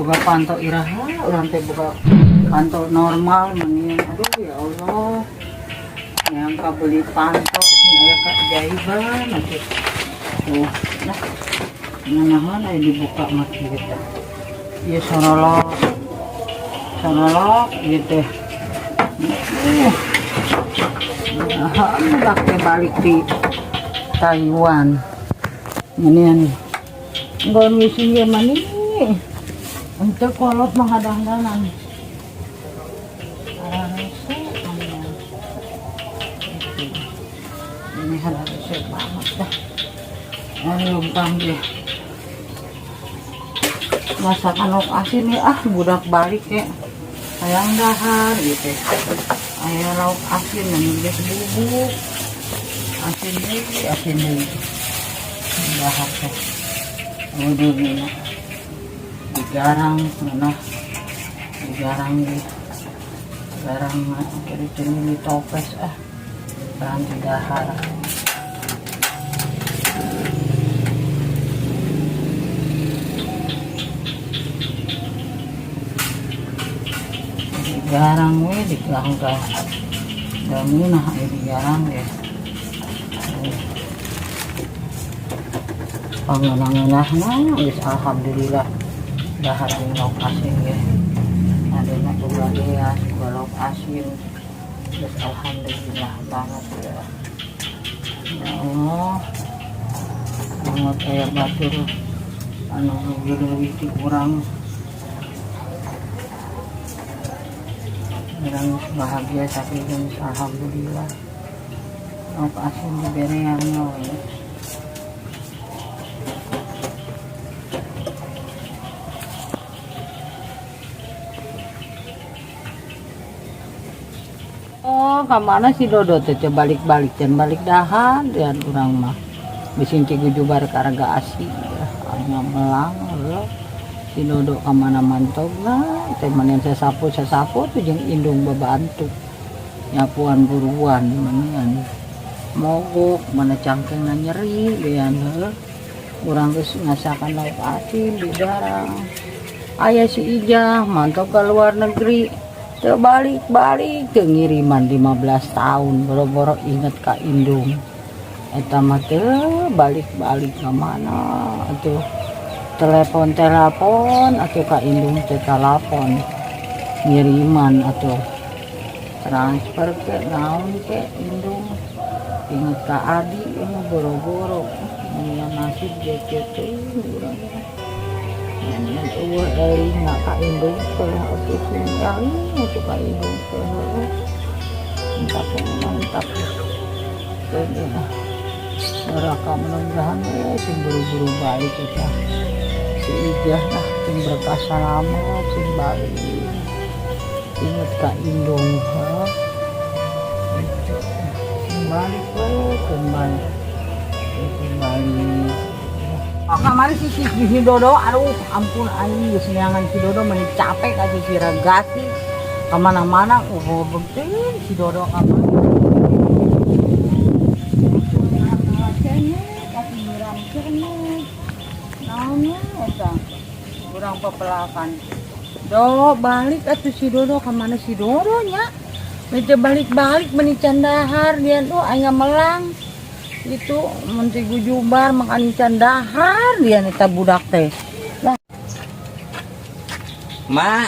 Boga panto iraha urang teh, boga panto normal mending. Aduh, ya Allah, yang beli panto sing aya keajaiban atuh. Tuh nah, nanahan aya dibuka mah kieu teh. Ieu sorolok sorolok ieu teh. Nah, budak teh balik di Taiwan. Ini Nggon wisi ieu mah nih. Untuk kolot mah kadang-kadang. Rese manian. Itu. Ini rese banget dah. Ayo lumpang deh. Masakan lauk asin ya, ah, budak balik ya. Hayang dahar gitu. Aya lauk asin yang geus bubuk. Asin deui, asin deui. Dahar teh. Waduh, ini digarang mana, digarang, di garang kiri sini, ditopes, ah, bahan di dahar. Digarang we, digarang nah, eh, digarang ya. Pangeunah-ngeunahna geus, alhamdulillah, dahar jeung lauk asin ge. Adena boga beas, boga lauk asin, geus alhamdulillah banget ya. Ya Allah banget, aya batur anu leuwih ti urang. Urang geus bahagia sakieu geus alhamdulillah, lauk asin diberean we. Oh, kamana si Dodo teh, teu balik-balik dan balik dahar dan urang mah. Bisi ti gujubar ka asi ya, aing melang heuh. Si Dodo kamana mantogna teh, manian sasapu sasapu tuh jeung indung babantu. Nyapuan buruan manian. Mogok mana cangkengna nyeri dean heuh. Urang geus ngasakan lauk asin di garang. Aya si Ijah mantog ka luar negeri. Teu balik-balik, teu ngiriman 15 tahun, boro-boro inget ka indung. Eta mah teu balik-balik ka mana atuh. Telepon-telepon atuh ka indung teh, telepon ngiriman atuh, transfer ke naon ke indung inget ka adi ini boro-boro. Menian nasib kieu teuing urang mah. Menian eueuh eling ka indung teh atuh, sing eling atuh ka indung teh heueuh. Mantap, mantap. Teuing ah. Neraka, mudah-mudahan we sing buru-buru balik eta. Si Ijah lah, sing berkah salamet, sing balik. Inget ka indung heuh. Itu sing balik we, keun balik. Itu balik. Oh, kamari si Dodo, aduh ampun, aing geus neangan si Dodo meni capek aja si ragasi. Kamana-mana oh beuteung si Dodo kamari. Kasih nyiram ceneh. Naonnya eta? Urang pepelakan. Do, balik atuh si Dodo, kemana si Dodo nya? Meja balik-balik meni can dahar dia tuh, aya melang. Itu menteri gujubar makan can dahar dia eta budak teh. Lah, Ma,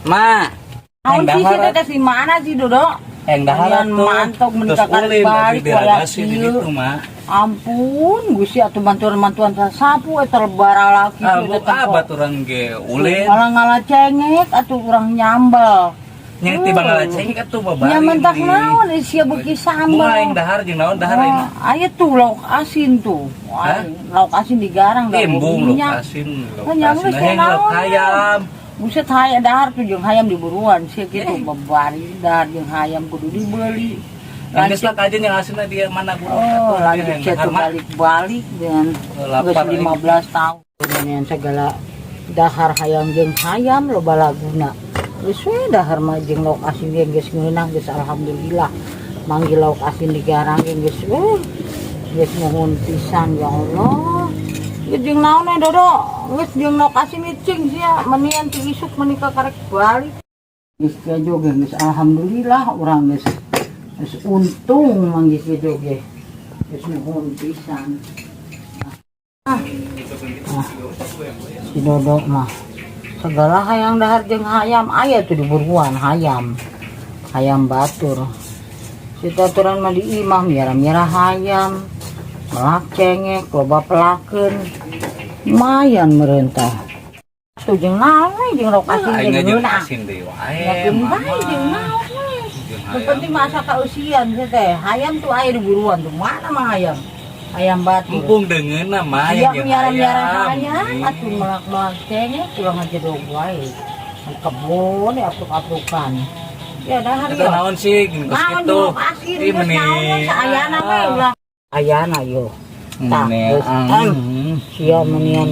ma, naon Yang sih dahar si teh si mana si Dodo? Yang dahar Kalian atuh. mantok Terus menikah ulin balik tadi diragasi di kieu. ditu, Ma. Ampun, Gusti, atuh bantuan-bantuan sapu eta lebaralaki Ah, bu, ah, baturan ge ulin. Malah ngalah cengek atuh urang nyambel. Yang tiba ngalaceng atuh babari. Nya mentak naon sia beuki sambal. Bunga aing dahar jeung naon dahar aing? Wah, aya tuh lauk asin tuh. Wah, Hah? lauk asin digarang dah Embung lauk minyak. Asin, lauk Kan yang asin. geus Hayang lauk naon. hayam. Buset, hayam dahar tuh jeung hayam diburuan sia kitu babari dahar jeung hayam kudu dibeli. Geus lah kajen yang asinna dia mana buruan Oh, atuh. lanjut Yang sia dahar tuh mah. Balik-balik dengan Oh, lapar geus 15 tahun. Dengan segala dahar hayam jeung hayam loba laguna. Geus we dahar mah jeung lauk asin ge geus ngeunah, geus alhamdulillah. Manggil lauk asin digarang ge geus we. Geus nuhun pisan ya Allah. Geus jeung naon we Dodo? Geus jeung nok asin cing sia menian ti isuk menikah karek balik. Geus kejo ge geus alhamdulillah urang geus geus untung manggis kejo ge. Geus nuhun pisan. Ah. Ah. Si Dodo mah segala hayang dahar jeung hayam aya tuh di buruan hayam. Hayam batur. Si taturan mah di imah miara-miara hayam. Melak cengek, loba pelakeun. Lumayan merentah. Tuh jeung naon we jeung rok asin Aing jeung jeung ngeunah. asin deui wae. Ya jeung Mama. bae jeung naon we. Jeung Nu hayam. penting mah asa kausian sih teh. Hayam tuh aya di buruan tuh. Mana mah hayam? Hayam batur. Mumpung deungeunna mah Iya yang jeung miara-miara hayam. hayam atuh melak-melak cengek pulang aja dong wae. Kebun ya apruk-aprukan. Ya dahar Eta ya. naon sih gini kos Naon kitu. jeung asin Ih geus meni. naon we saayana we ulah. Ayana yo. Tah, Meni. geus tang. Sia menian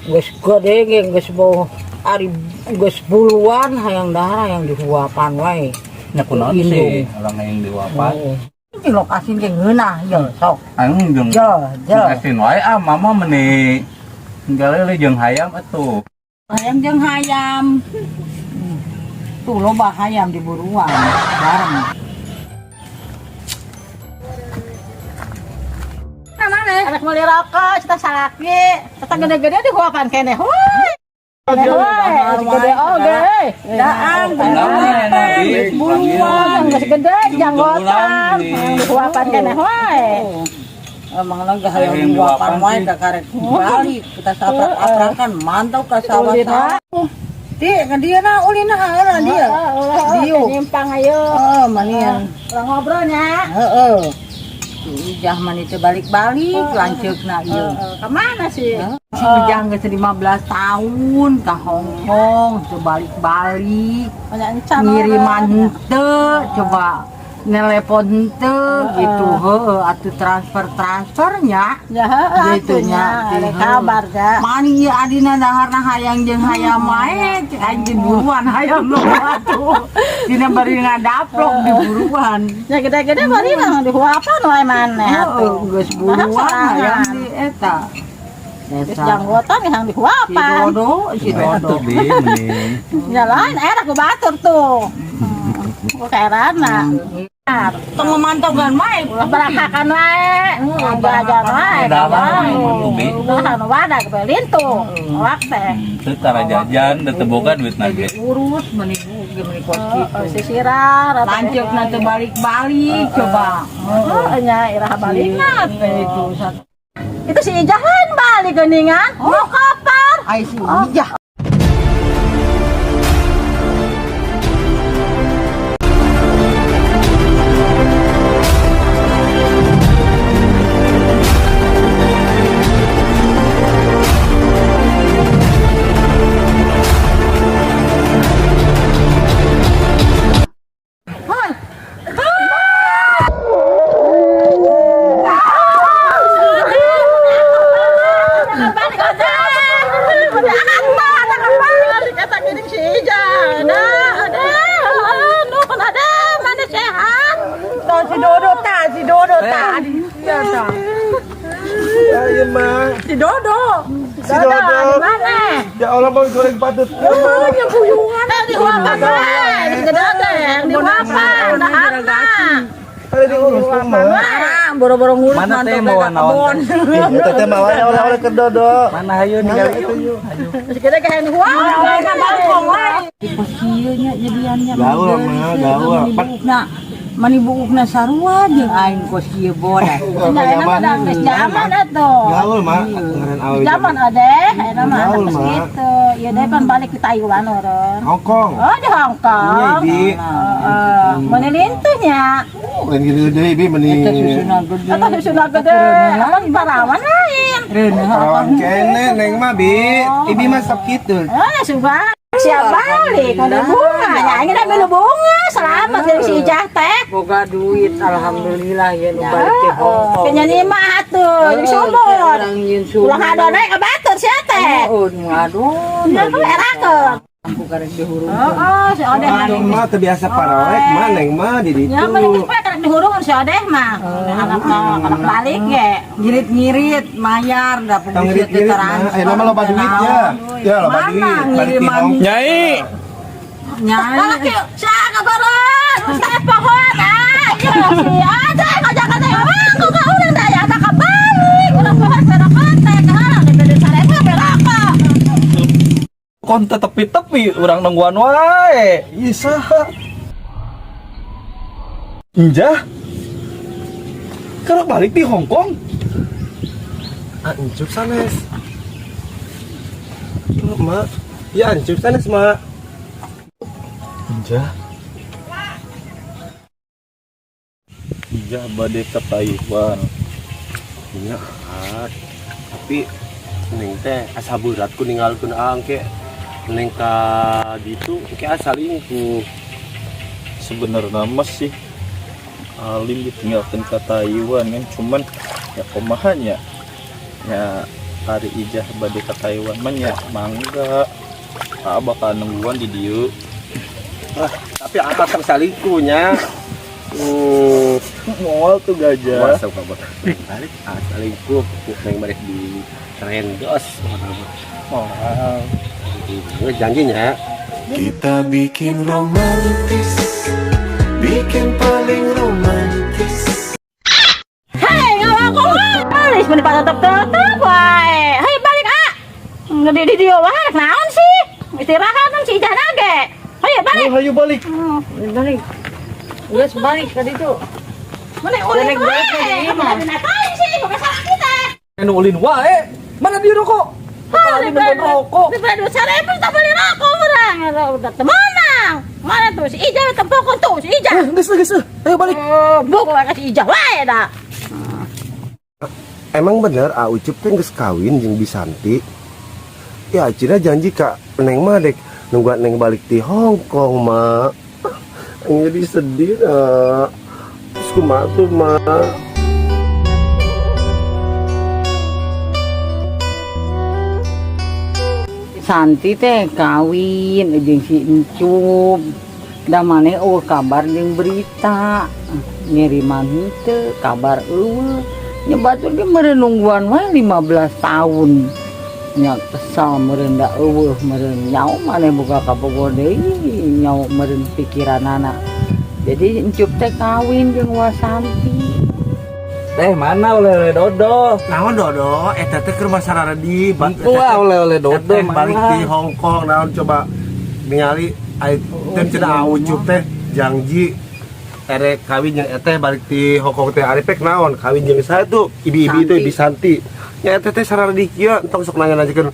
geus gede ge geus bau ari geus buluan hayang dahar hayang dihuapan wae. Nya kunaon sih orang yang dihuapan. Heeh. Jeung lok asin ge ngeunah ye sok. Aing jeung Jo, jo. asin wae ah mama meni. Galele jeung hayam atuh. Hayam jeung hayam. Tuh loba hayam di buruan bareng. Mana? Anak meuli rokok, cita salaki, cita gede-gede di huapan keneh. Woi. Woi, gede oge. Daang Buruan geus gede janggotan. Di huapan keneh wae. Emang lagi hayam dihuapan wae ka karek balik kita saprak-aprakan mantau ka sawah-sawah. Ti ka dia na ulina heula dia. Dieu. Nyimpang ayo. Heeh, manian. Ulah ngobrolnya. Heeh. Si Ijah mah teu balik-balik lanceukna ieu. Kemana sih? Si Ijah geus 15 tahun ka Hong Kong teu balik-balik. Banyak encan. Ngiriman henteu coba nelepon henteu gitu heueuh atuh transfer-transfernya Ya heeh gitu nya atuh nya. Ada kabar ya. Mani ieu adina daharna hayang jeung hayam wae cek aing di buruan hayam nu atuh dina bari ngadaplok di buruan. Ya gede-gede bari mah di huapan wae maneh Heeh, atuh. geus buruan hayam di eta. Geus Eta. janggotan yang di Si huapan. Dodo, si Dodo. Atuh bi meni. Ya lain era ku batur tuh. Ku kaerana. Tong memantau kan mae Ulah berakakan wae, belajar wae. Dawan, ubi. Ulah anu wadah ke lintu. Awak teh. Teu tara jajan da teu boga duit na ge. Urus meni ge meni kos kitu. Sisiran Lanceukna teu balik-balik coba. Heeh nya iraha balikna Itu satu. Itu si Ijah lain balik geuningan. Mau kopar. Ai si Ijah. Balik aja. Kata gini si Ijah. Nah, ada. Nuhun ada. Mana sehat? Tah si Dodo tah, si Dodo tah. Iya tah. Ayo mah. Si Dodo. Si Dodo. Di mana? Ya Allah mau goreng patut. Oh, yang puyungan. Di huapan wae. Di gede teh, di huapan, daharna. Ada diurus mah. Ah, boro-boro ngurus Mana teh mantau mawa ke naon kebon. Ih, eta teh mawa oleh-oleh ke Dodo. Mana hayu ningali Itu yuk. Terus gede kayak di huapan. Kos kieu nya jadiannya. Gaul, mah, gaul. Mani mani buukna sarua jeung aing kos kieu bodas. Nah, enak mah geus zaman atuh. Gaul mah ngaran awewe. Zaman ade, enak mah Gaul, anak Mak. gitu. Ya deh kan balik ke Taiwan orang. Hong Kong. Oh, di Hong Kong. Iya, Bi. Heeh. Mana lintuhnya? Lain gitu deui Bi meni. Eta susuna gede. Atau susuna gede, apa parawan lain. Reuneuh Parawan kene neng mah Bi. Ibi mah sok kitu. Oh, ya sudah. Siap balik, ada bunga. Ya, ini udah beli bunga. Selamat dari si Ijah teh. Boga duit alhamdulillah ya nu balik ke Hong Kong. Penyanyi mah atuh, di sumur. Urang nyieun sumur. Ulah ngadon naik ke batur sia teh. Oh, ngadon. Ya kan erakeun. Aku karek dihurungkeun. Oh, oh, si Odeh Atuh mah teu biasa parawe mah neng mah di ditu. Ya, mah geus poe karek Dihurungan si Adeh mah. Anak mah anak balik ge. Ngirit-ngirit mayar da Tong ngirit-ngirit mah. Ayeuna mah loba duit ya. Ya loba Mana duit. Balik ti ngiriman? Hong. Nyai. Nyai. Lalaki, siya kagoron! Sa pohon ah! Iya, si Adeh ngajak teh. Wah, kok ka urang daya tak kabalik. Urang pohon sana kontek. Halang dibeli 1000 berapa? Kon tepi-tepi urang nungguan wae. Ih saha? Injah. Kerek balik di Hong Kong. Ah, encup sanes. Mak. Ya encup sanes, Mak. Injah. Injah bade ke Taiwan. Iya, ah. Tapi neng teh asa berat ku ninggalkeun angke. Neng ka ditu engke asa lingkuh. Sebenarnya mah sih Alim ditinggalkan ke Taiwan kan, cuman ya kumaha nya ya, hari Ijah bade ke Taiwan mah nya mangga, ah bakal nungguan di dieu. Ah, tapi apa tong salingkuhnya? Moal tuh gajah. Masa kabar balik ah salingkuh neng balik di rendos. Moal. Gue janjinya. Kita bikin romantis, bikin paling romantis. Hei, ngawaku wae. Geus meuni tetep-tetep wae. Hei, balik ah. Ngedi di dieu wae rek naon sih? Istirahat kan si Ijah nage. Hei, balik. Ayo balik. Balik. Geus balik ka ditu. Mana ulin Balik, balik, wae. balik. Mana natain sih, bukan salah kita. Anu ulin wae. Mana di rokok? Hah, Alim nungguan rokok. Dibeli duit 1000 tak beli rokok urang. Udah temenang. Mana tuh si Ijah tempokon tuh si Ijah. Eh, geus geus. Ayo balik. Oh, buku kasih Ijah wae dah. Emang bener ah Ucup teh geus kawin jeung Bisanti? Ya Cina janji ka Neng mah dek nungguan Neng balik di Hong Kong, Mak. Neng jadi sedih dah. Terus kumaha tuh, Mak? Santi teh kawin jeung si Encup. Da maneh eueuh kabar jeung berita. Ngiriman henteu, kabar eueuh. Nya batur ge meureun nungguan wae 15 tahun. Nya kesal meureun da eueuh meureun nyaho maneh boga kabogoh deui nyaho meureun pikiranana. Jadi Encup teh kawin jeung Wasanti. Teh mana oleh-oleh dodol? Naon dodo, eta teh keur masalah di Wah, oleh-oleh dodol Teh balik mana? di Hong Kong naon coba ningali ai teh cenah ah Ucup teh janji erek kawin jeung eteh balik di Hong Kong teh ari pek naon kawin jeung saya tuh ibi-ibi itu Santi. Ibi Santi. Nya eteh teh sarana di kieu entong sok nanya-nanyakeun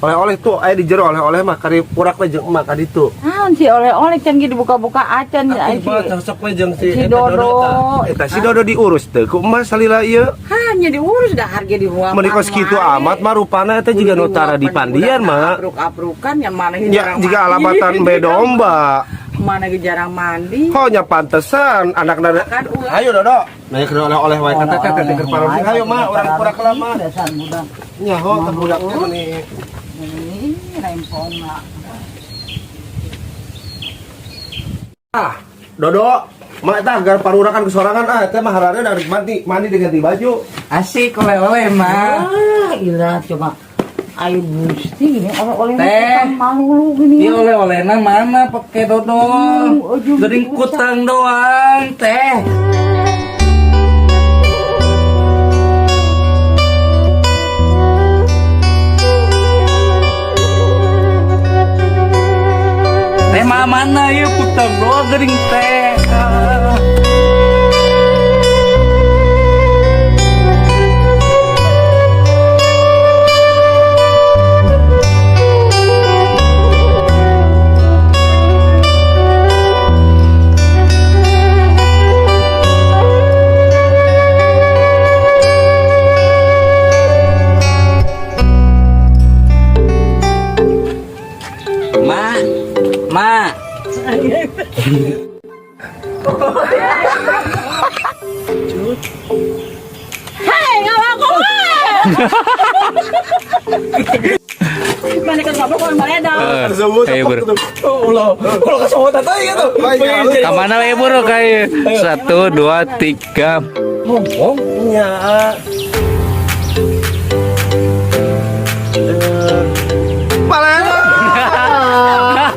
oleh-oleh tuh aya di jero oleh-oleh mah kari purak we jeung emak ka ditu. Naon sih oleh-oleh can ge dibuka-buka acan ai si. Sok we jeung si si eta Dodo. tah. Eta si Dodo diurus teu ku emak salila ieu. Hanya diurus dah harga dihuapan. Meuni kos kitu amat mah rupana eta juga nu tara di pandian mah. Apruk-aprukan yang mana ge Ya jarang jika mandi. alamatan be domba. Mana ge jarang mandi. Oh nya pantesan anak nana. Kan ulah. Ayo Dodo. Nanya ke oleh-oleh wae kata teh teh keur parodi. Ayo mah urang kurak lama. Dasar budak. Nyaho teh budak teh meuni. Ini rempong lah. Ah, Dodo, mak eta agar parurakan kesorangan ah teh mah hararnya dari mandi mandi diganti baju. Asik oleh-oleh mah. Ah, ilah coba. Ayo gusti gini oleh-oleh Teh. malu gini. Iya oleh-olehna mana pakai dodol. Oh, ujung Gering kutang doang teh. Teh mah mana yuk kutang doang gering teh. Ah. Ma, ma. Hei, ngawaku wae. Mana kan Mabok baledog. Ayo bro. Oh, ulah ulah kasawatan tadi gitu. Kamana we bro kayak satu dua tiga. Hongkong. Nya.